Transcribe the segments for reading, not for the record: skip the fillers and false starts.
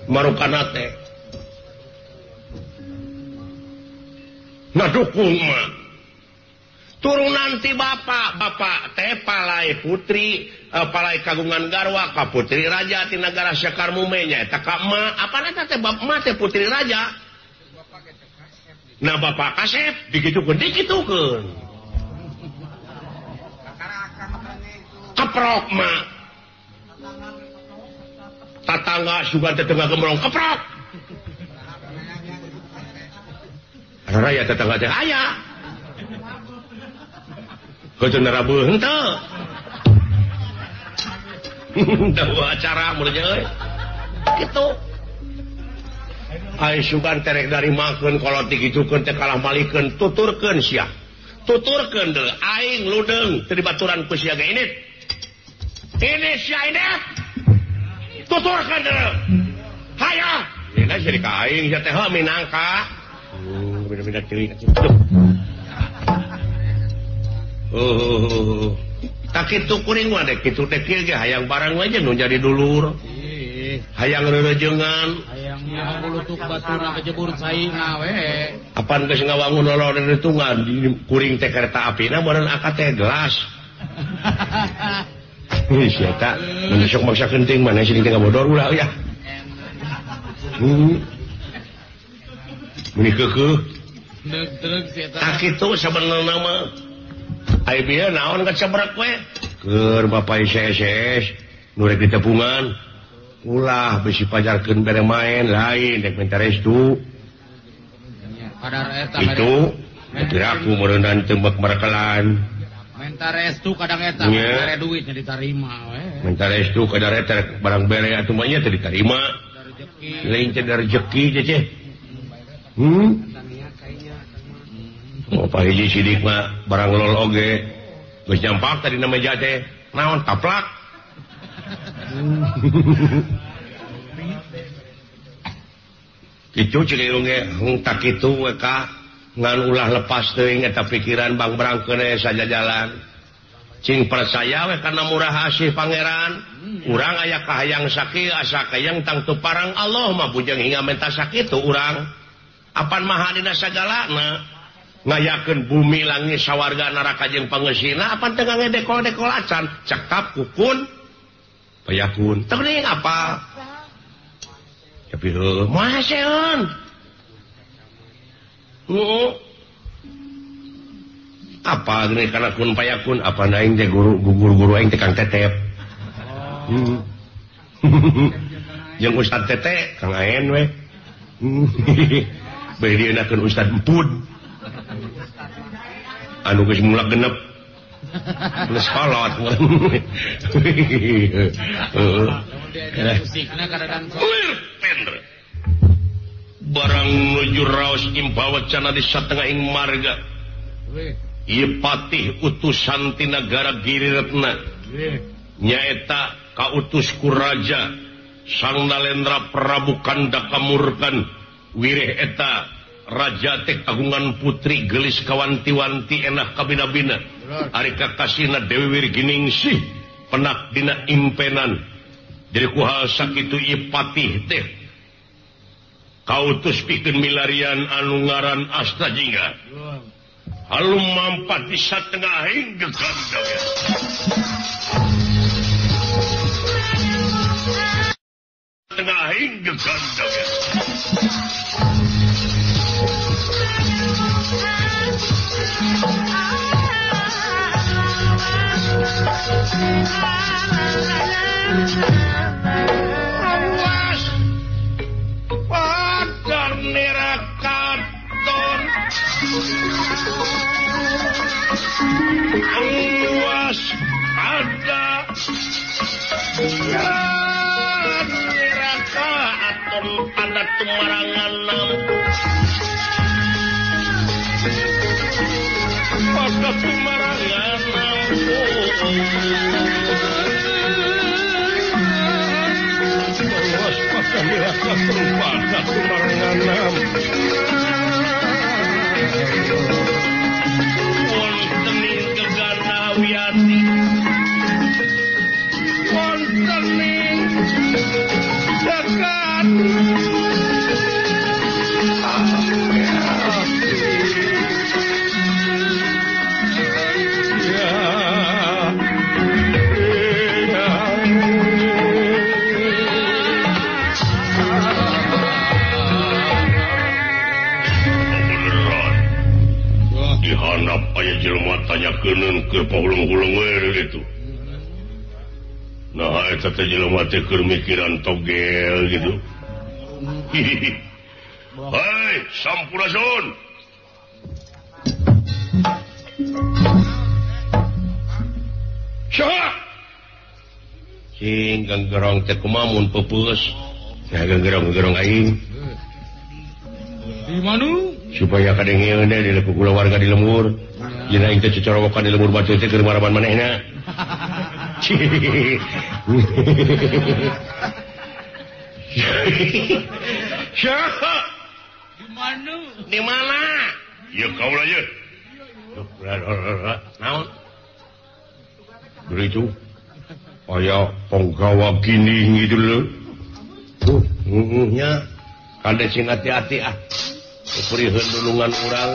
Marukana teh ngadukung mah turunan ti bapak, bapak teh palai putri, palai kagungan garwa ka putri raja ti nagara Sekar Mume nya eta ka emak, apana teh bapak teh putri raja. Nah bapak kasep dikitukeun dikitukeun. Keprok mah. Tatangga sugan tetangga gemrong keprok. Raya tetangga teh aya. Heuteun rabuh henteu. Dawa acara mun euy. Kitu. Ai sugan terek dari makeun kolot dikitukeun teh kalah malikeun tuturkeun sia. Tuturkeun deui aing ludeung teu dibaturan ku sia ge ini. Ini sia ini. Tuturkeun deui. Hayo. Ini jadi ka aing sia teh heuh minangka. Beda-beda ceurik. Oh, tak kitu kuring mah dek kitu teh kieu ge hayang barang we nu jadi dulur. Hayang reurejeungan, hayang bulutuk baturna kejebur caina we. Apan geus ngawangun lolor hitungan kuring teh kereta apina meureun akad teh gelas. Ih sia eta mun sok maksa kenting mana sini teh ngabodor ulah ya. Meni keukeuh. Deug-deug sia eta. Tak kitu sabenerna mah. Ai bieu naon kacebrak we? Keur bapak ICSS nu rek ditepungan. Ulah bisi pajarkeun bere main lain rek minta restu. Itu piraku meureundan teu merekelan. Minta restu kadang eta bere duit nya ditarima we. Minta restu kadang eta barang bere atuh mah nya teu ditarima. Lain teh rejeki ceceh. Oh, Pak Hiji Sidik mah barang lol oge. Geus nyampak tadi na meja teh. Naon taplak. Kitu ceuk irung ge hung tak kitu we ka ngan ulah lepas teuing eta pikiran bang berangkeun we sajajalan. Cing percaya we kana murah asih pangeran. Urang aya kahayang sakieu asa kayang tangtu parang Allah mah bujeng hingga menta sakitu urang. Apan maha dina sagalana ngayakeun bumi langit sawarga neraka jeung pangeusina apan teu ngedekol-dekol acan cekap kukun payakun teu geuning apa tapi heuh moal seun apa geuning kana kun payakun apa aing teh guru guru aing teh Kang Tetep. Jeung Ustad Tete Kang Aen we. Bae dienakeun Ustad Empud anu geus mulak genep geus kolot. Barang nuju raos impawacana di satengahing marga ieu patih utusan ti nagara Giriretna nyaeta kautus ku raja Sang Nalendra Prabu Kanda Kamurkan wireh eta raja teh kagungan putri gelis kawanti-wanti enah kabina-bina ari kakasihna Dewi Wirginingsih penak dina impenan jadi ku hal sakitu ieu patih teh kautus pikeun milarian anu ngaran Astajingga halum mampat di satengahing gegandang tengahing gegandang. Awas padar nerakaton awas ada nerakaton pada tumarangan pada tumarangan. Awas pada nerakaton pada tumarangan. Wonten ing gegana wiyati wonten ing gegana Dihanap aya jelema tanya keuneun keur pahuleng-huleng we gitu. Nah eta teh jelema teh keur mikiran togel gitu. Hei, sampurasun. Saha? Cing genggerong teh kumaha mun peupeus. Nah genggerong-genggerong aing. Di mana? Supaya kadengieun deh di kulawarga di lembur. Jeung aing teh cocorowokan di lembur batu teh keur maraban manehna. Saha? Di mana? Di mana? Ya kaula ye. Naon? Begitu. Aya penggawa gini gitu lho. Tuh, nya kade sing hati-hati ah. Puriheun nulungan urang.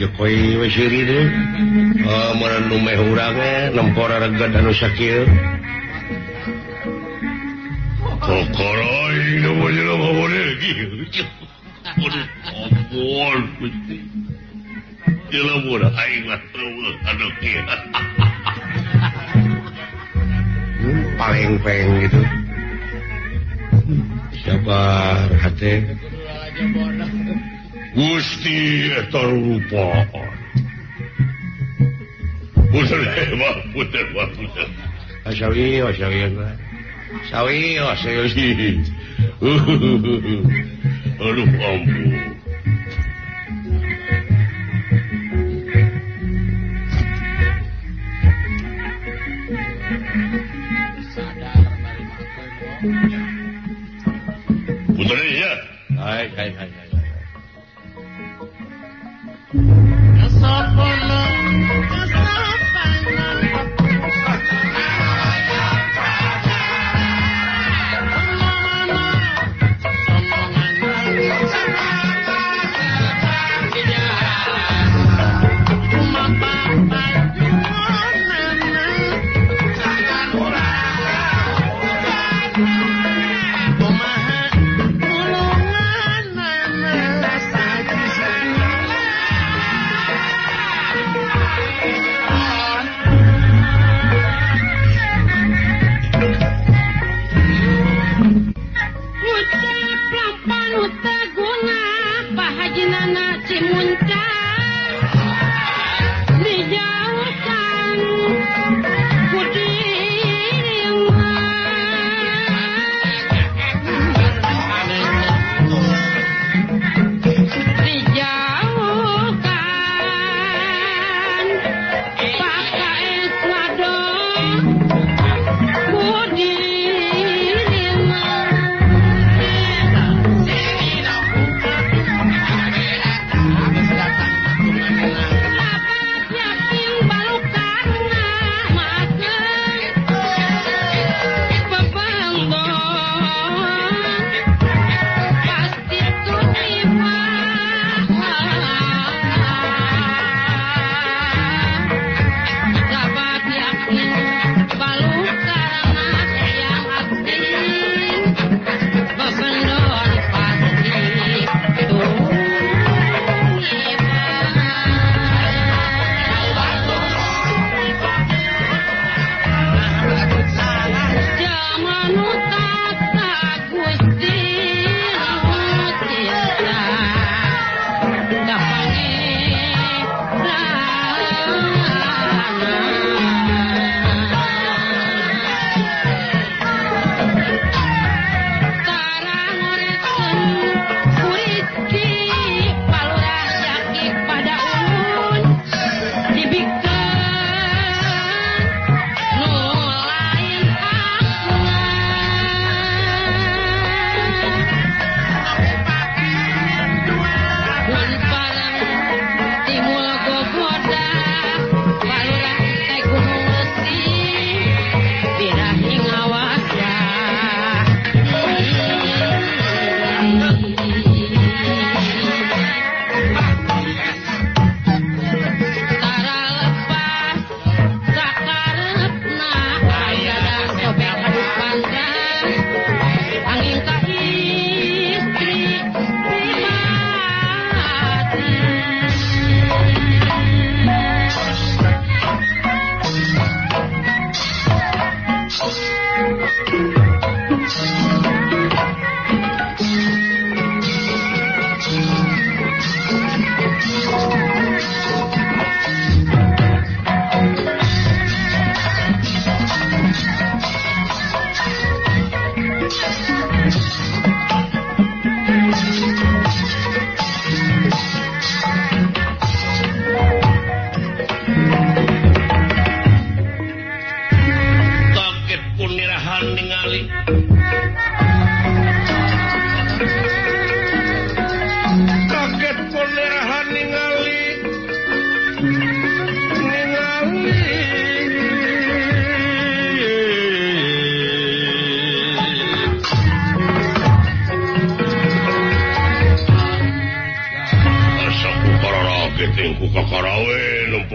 Jokowi wesiri deh, meureun meh urang we nempora reget anu sakieu. Kokoroy nu jelema boleh kieu. Ampun Gusti. Jelema aing mah eueuh anu kieu. Paleng-peng gitu. Sabar hate. Gusti eta rupaan. Puter mah, puter mah, puter. Asawi, asawi. Sawi, asawi. Aduh ampun. Puter ya. Hai, hai, hai, hai.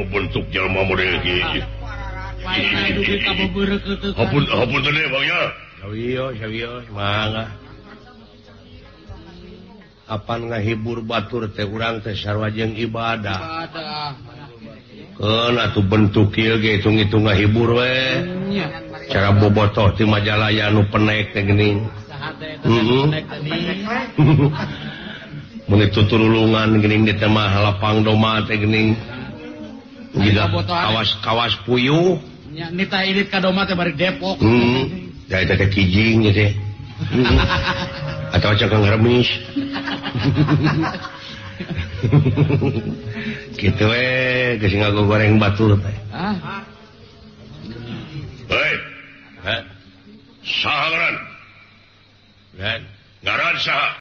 Bentuk jelma model kieu. Ampun teh Bang ya. Sawiyo mangga. Apan ngahibur batur teh urang teh sarua jeung ibadah. Keun atuh bentuk kieu ge hitung-hitung ngahibur we. Cara bobotoh ti Majalaya nu penek teh geuning. Mun tutulungan geuning di teh mah lapang doma teh geuning. Jika kawas-kawas puyuh nya nita irit ka doma teh bari Depok. Da eta teh kijing nya teh. Atawa cangkang remis. Kitu we geus ngagoreng batur teh. Ah. Hei. Saha ngaran? Ngaran saha?